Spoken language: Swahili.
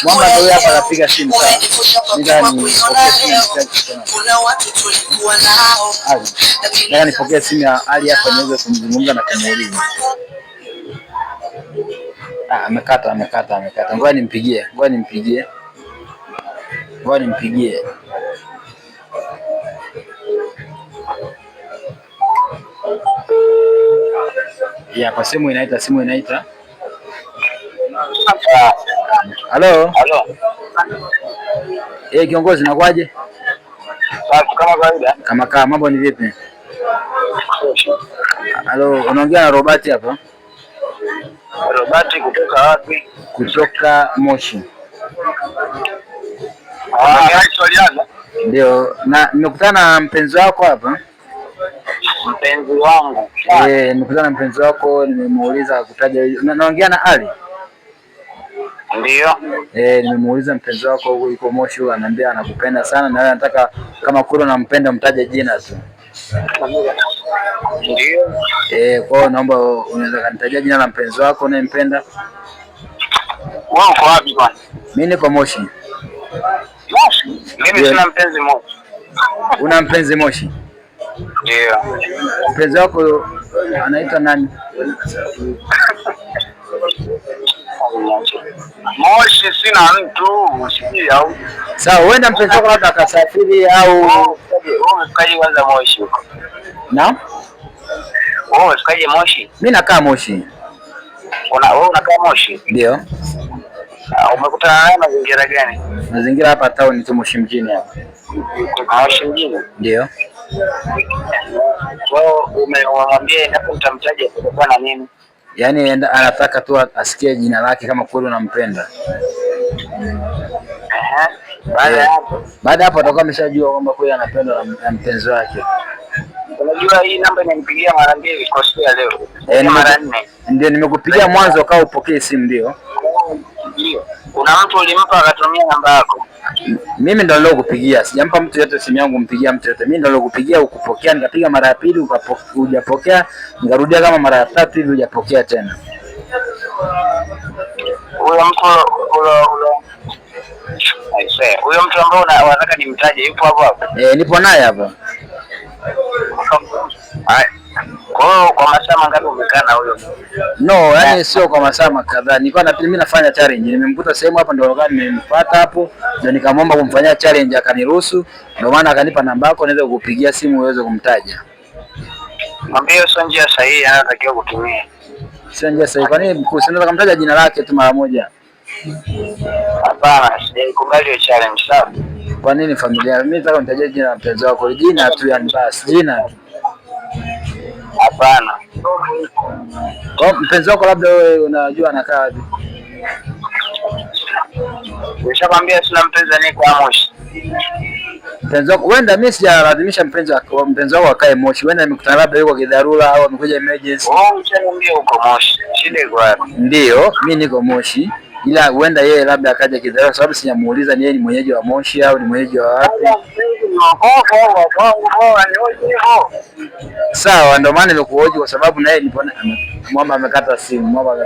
Mwamba ndio huyo hapa anapiga simu sasa. Nataka nipokee simu. Ali. Nataka nipokee simu ya Ali hapa niweze kumzungumza na kumuuliza. Ah, amekata amekata amekata. Ngoja nimpigie. Ngoja nimpigie. Ngoja nimpigie. Ya, kwa simu inaita, simu inaita. Halo. Halo. Eh, kiongozi nakwaje? Safi kama kawaida. Kama kaa, mambo ni vipi? Halo, unaongea na Robert hapa Robert kutoka wapi? Kutoka Moshi. Ah, ndio, na nimekutana na mpenzi wako hapa. Mpenzi wangu. Eh, nimekutana na mpenzi wako, nimemuuliza kutaja. Naongea na Ali. Ndio. Eh, nimemuuliza mpenzi wako huko yuko Moshi, ananiambia anakupenda sana na wewe anataka kama kule unampenda mtaje jina tu. Ndio. Eh, kwa hiyo naomba unaweza kanitajia jina la mpenzi wako unayempenda? Wewe uko wapi bwana? Mimi niko Moshi. Moshi? Mimi sina mpenzi Moshi. Una mpenzi Moshi? Ndio. Mpenzi wako anaitwa nani? Moshi sina mtu, sijui au. Sawa, huenda mpenzi wako labda akasafiri au Wewe umefikaje kwanza Moshi huko? Naam? Wewe umefikaje Moshi? Mimi nakaa Moshi. Wewe unakaa Moshi? Ndio. Umekutana naye mazingira gani? Mazingira hapa town tu, Moshi mjini hapa. Moshi mjini? Ndio. Wewe umemwambia endapo utamtaja kutakuwa na nini? Yaani anataka tu asikie jina lake kama kweli unampenda. Baada hapo atakuwa ameshajua kwamba kweli anapendwa na mpenzi wake. Unajua hii namba inanipigia mara mbili kwa siku ya leo. Mara nne. Ndio nimekupigia mwanzo kama upokee simu ndio. Ndio. Kuna mtu ulimpa akatumia namba yako? Mimi ndo nilokupigia, sijampa mtu yote simu yangu mpigia mtu yote. Mimi ndo nilokupigia ukupokea, nikapiga mara ya pili hujapokea, nikarudia kama mara ya tatu hivi hujapokea tena. Huyo mtu huyo mtu ambaye unataka nimtaje yupo hapo hapo? Eh, nipo naye hapa. Kwa hiyo kwa masaa mangapi umekaa na huyo? No, yani sio kwa masaa kadhaa. Nilikuwa na mimi nafanya challenge. Nimemkuta sehemu hapa ndio wakati nimempata hapo, ndio nikamwomba kumfanyia challenge akaniruhusu. Ndio maana akanipa namba yako naweza kukupigia simu uweze kumtaja. Mwambie sio njia sahihi anayotakiwa kutumia. Sio njia sahihi. Kwa nini unaweza kumtaja jina lake tu mara moja? Hapana, sijakubali hiyo challenge sawa. Kwa nini familia? Mimi nataka unitajie jina la mpenzi wako. Jina tu yani basi, jina tu. Hapana. Kwa mpenzi wako labda wewe unajua anakaa wapi? Nishakwambia sina mpenzi anayekuwa Moshi. Mpenzi wako huenda, mimi sijalazimisha mpenzi wako akae Moshi. Huenda nimekutana labda yuko kidharura au amekuja emergency. Wewe ushaniambia uko Moshi. Shida iko wapi? Ndio, mimi niko Moshi. Ila huenda yeye labda akaja kidharura, sababu sijamuuliza ni yeye ni mwenyeji wa Moshi au ni mwenyeji wa wapi. Sawa, ndio maana nimekuhoji kwa sababu na yeye mwamba amekata simu. Mwamba.